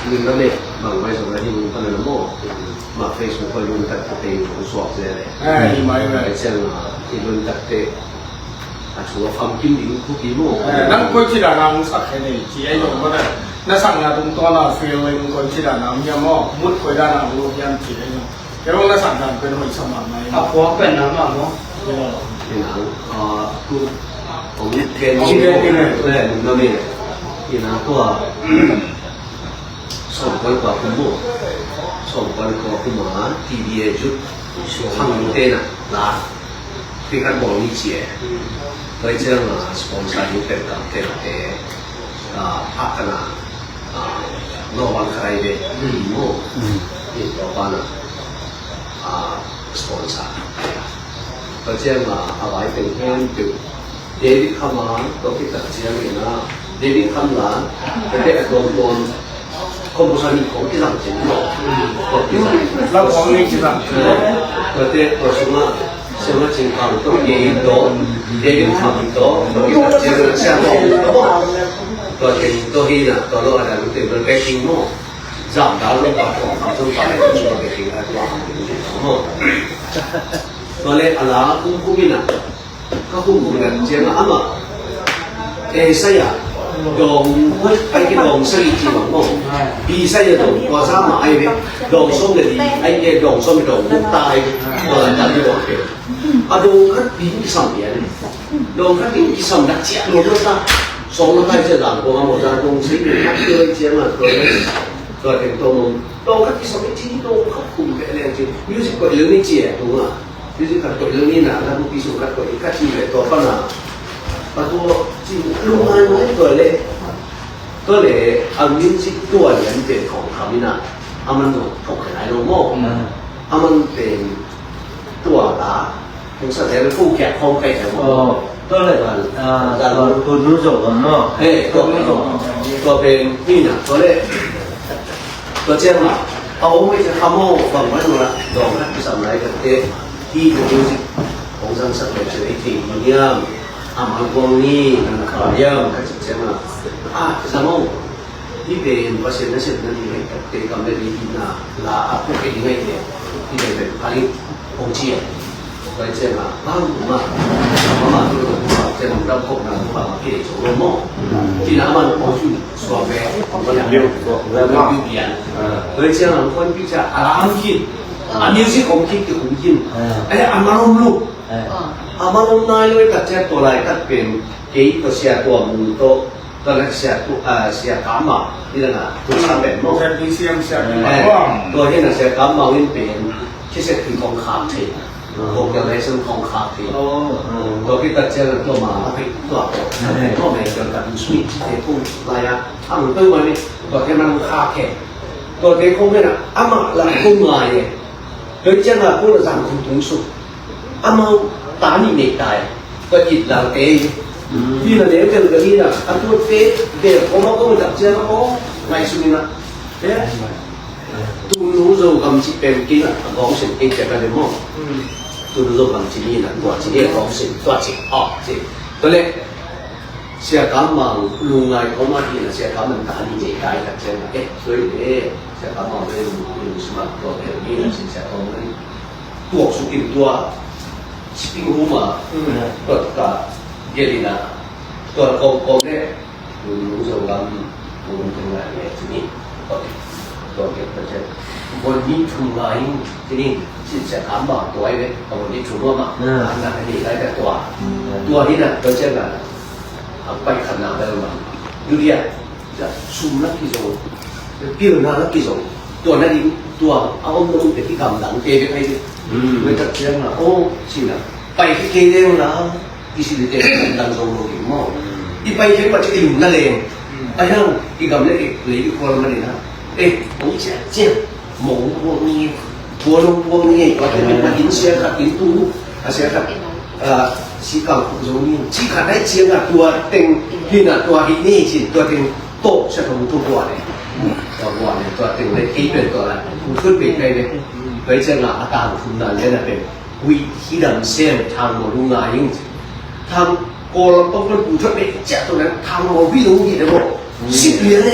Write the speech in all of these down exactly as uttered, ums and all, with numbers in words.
Min na mek bang mai zong a hing pan a na maw. Ma Facebook a lun tak te te hong suak zel e. Eh, hi mai mai. Ai ciang a, i lun tak te a thu a fam kim ding khuapi maw. Eh, nang koi ci dan a hong sak khe nei ci ai zong maw na. Na sakna tungtawn a fiel in koi ci dan a hong hiam maw. Mut koi dan a hong lo hiam ci ai zong. Kei hong na sak dan pen hoih sa mahmah e. A phuak pen nang mah maw. Ina, ah, tu, hong gen, hong gen, gen, gen, gen, na mek. Ina, tua. Sawmkua le kua kum maw. Sawmkua le kua kum a T V a zut. Khangnote na la. Kei khat bawl ni ci e. Tua ciang a sponsor ni pen kam te na te. Ah, a kana. Ah, no one khat ai ve. Maw. Ni tua pa na. Ah, sponsor. Tua ciang a, a vai teng khempeuh David Kham a, tua khit tak ciangin a, David Kham la, tua te a tuamtuam, composer nih khong kizang cin lo. Tua kizang. Lau khong nih kizang. Tua te, tua sungah, Siama Cing Kham tua kei tua, David Kham tua, tua khit tak ciangin a, Siama tua. Tua teng tua hi na, tua lo a dan te bel backing maw. Zam dan lo pa tua, Kham tua pa, tua backing a tua, maw. Tua le a la kum kum in a, ka kum kum in a, ciang a amah. A saya, dawng, ai ki dawng sagih ci bang maw. B saya dawng, tua sa mah ai ve. Dawng sawm le li, ai ki dawng sawm le dawng guk ta ai ve. Tua la ta ki dawng ke. A dawng khat ding kisam lian. Dawng khat ding kisam dak ciah lo lo ta. Sawng lo ta ai ciah dang kong a maw ta dawng sagih khat ki lai ciang a tua le. Tua teng tua maw. Dawng khat kisam i ci, dawng khat kum ve leng ci. Music koih lel ni ci a tung a. Music khat koih lo ni na, na bupi sung khat koih, khat ci ve tua pan a. Pa tua ci lungngai ngai tua le. Tua le, a music tua lian pen Khong Kham in a, a man zong thok khe nai lo maw. Mm. A man pen tua la, kong sa zel ko kiak khong kai zel maw. Oh, tua le, ah, tua, tua nu zong maw. He, tua, tua pen, ni na, tua le. Tua ciang a, a om ei ciang a maw, bang man ula, dawng khat kisam lai ka te, hi ka music, hong zangsak leh ciang ei thei hi hiam, a mal guang ni, nang kha hiam, ka cih ciang a, a, kisam maw, hi pen Pasian nasepna ding hi, ka te kam le ding hi na, la a puk ei ding hi te, hi pen pen, a ding, hong ci a. Tua ciang a, bang, ma, ma, ma, tu, tu, tu, ciang, dam kop na, tu, ma, ma, kei, zo lo maw. Ti na man, kong su, suak ve, kong ko liang, kong ko liang, kong ko liang. Tua ciang a, kong pi cia, a lam khin. A music kong khin, kong khin. Eh, a malum lu. A malum nai lo, tat ciang tua lai, tat pen, kei, tua sia, tua mu, tua, Tua na sia tu, ah, sia kama, ni na na, tu sa pen mo. Sia tu siam sia tu. Eh, tua hi na sia kama win pen, kisia tu kong khak thei. Kong kong lesson kong khak thei. Oh. Tua kita sia na tua ma, a pi tua tua. Tua me tua ka tu sui, te kong la ya, ang tua ma ni, tua ke nang khak ke. Tua te kong na, ama la kong ngai ye. Tua sia na kong la zang kong tung su. Amau ta nih nei tai. Ka it dang te hi. Hi na leu tel ka hi na. A tuate bel koma kong tak ciang a kong ngaihsun ina. Tunu Zogam ci pem kei na a kong sin kei ciang ka demo. Tunu Zogam ci ni na tua ci ni a kong sin tua ci aw ci. Tua le Sia Kam Mang lungngai koma hi na Sia Kam Mang ta nih nei tai tak ciang a. Eh, tua hi le Sia Kam Mang le lung sima tua bel ni na sin Sia Kam Mang tuak sukin tua sitting room ah tua ka gelina tua kong kong ne Tunu Zogam kong kong ngai ne tuni tua ke tua ke bon ni thum ngai tuni sin Sia Kam Mang tua ai ne bon ni thum ma na ka ni lai ka tua tua hi na tua sia na a pai khan na bel ma. Yu dia Sum na kizong, pilna na kizong, tua na ding, tua a om na um te kigamdang te bek ai te. Tua tak ciang na, oh, sina, pai kei kei leng na, i si te gamdang zong lo ding maw. I pai kei pat i lum na leng. Ai hang, i gam le i le i khual ma ni na. Eh, ong ciang ciang. Mong puak ni, tua nong puak ni, tua te min na in sia khat in tu, a sia khat, a, si kang kuk zong ni, si khat nai sia na tua teng, hi na tua hi ni, si tua teng, to sia tong tu bua ne. Tua bua ne, tua teng le, kei pen tua la, kung tut pe kai ne. Tua sia na, a tang kum na le na pen, hui hi dam sem, tang mo lu nga ing. Tang Kawl tawh kan pu thot bek ciah tua nan thang maw hui lo hi le maw. Sik lian le.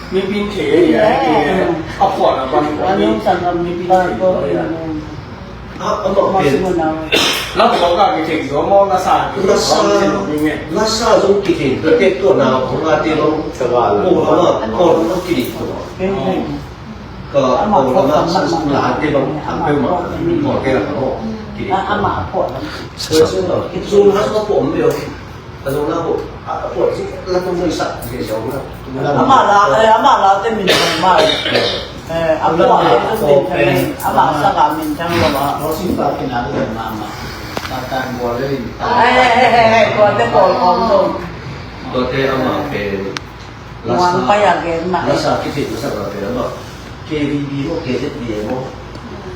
Mipin thei a, a phuah a pan phuah ni. A, amah pen. Lasa kithei zo maw, lasa kithei zo maw, lasa zong kithei, ka tek tua na, ko la te bang, ko lama, ko lama kithei tua. Ka ko lama, sa la te bang, a pe ma, ko te la ko kithei. Sa sa. Zong na ko pom leo. Ka zong na ko, a pom si la tong sa sa, si sa na. Ama la, eh, ama la te min thang mai. Eh, ama la te min thang mai. Ama sa ka min thang lo ba. Lo sin ba kin a lo ma ma. Ta ta bo le. Eh, eh, eh, eh, ko te ko ko lo. Ko te ama pe. Lasa, lasa kithei lasa ka pe ama. K V B mo, K Z B A mo.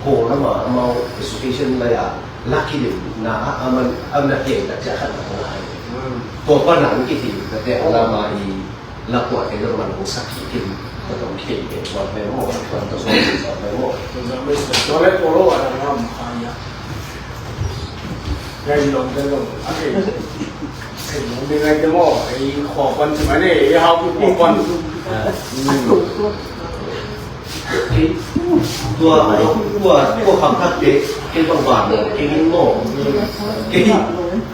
Ko lama amau association la ya. Laki le na a man am na ke ta cha khan na. Ko pa na kithei ka te lama i. Lakuate zong man kong sak kik in, ka tong kei kei suan pen maw, suan ka suan kei suan pen maw. Suan ka suan pen maw. Suan le polo a dang ham kaya. Gai long te zong a kei. Kei long te ngai te maw, ei khua kuan ci mai ne, ei hau ki khua kuan. Tua, tua, tua khangthak te, kei bang ban lo, kei ngin maw. Kei,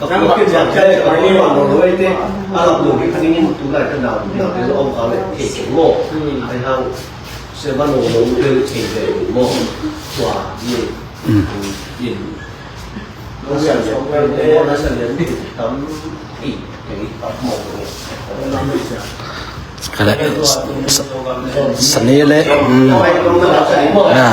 ka khua kei bang kei, ka khua bang lo lo ei te, a lak lo kei ka ngin tu lai ka nau, nau te lo om ka le, kei kei maw. Ai hang, se ban lo lo te kei kei maw. Tua, ye, ye. Ka leh, sa-, sa-, sa ni leh, mm. Ya.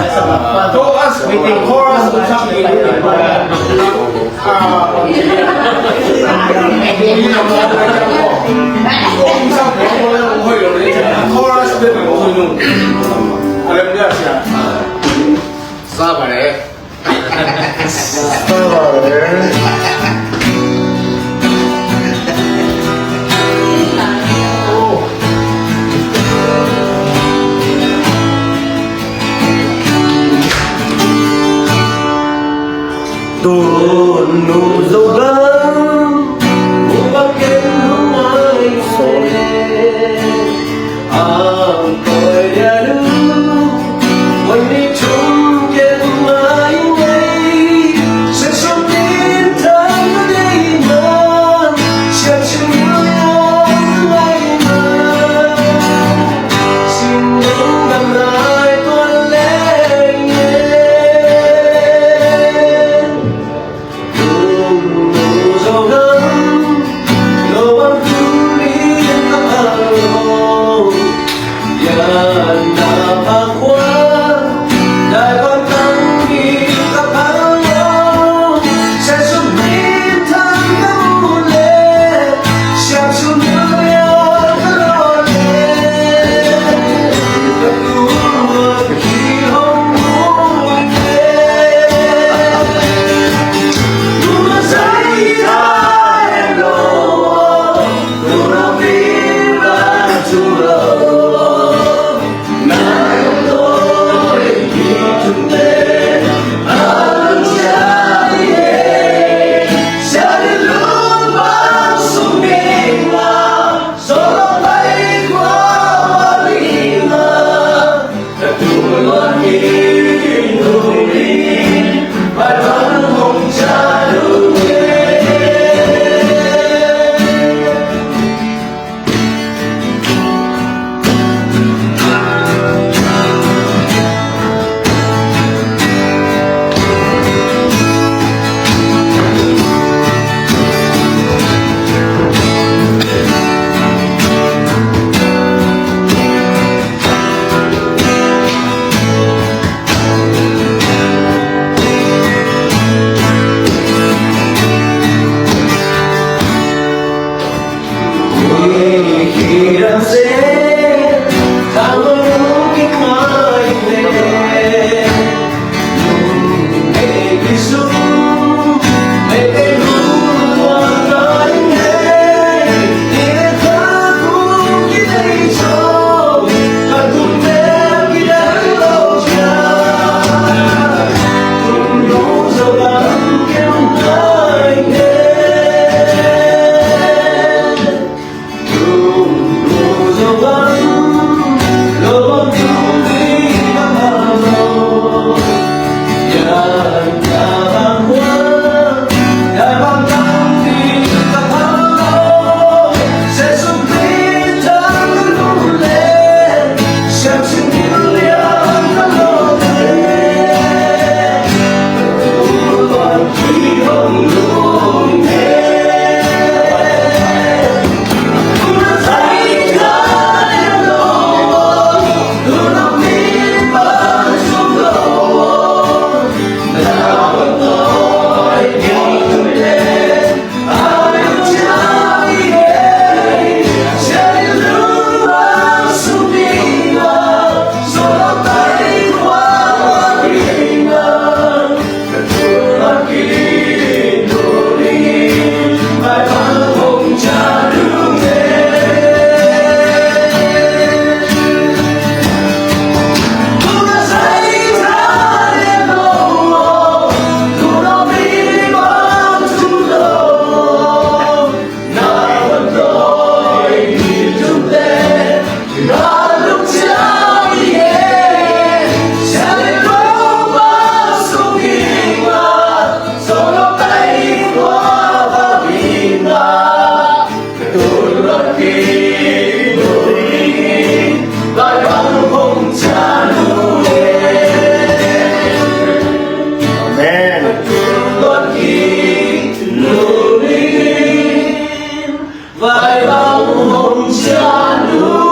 Bang hong ciah nu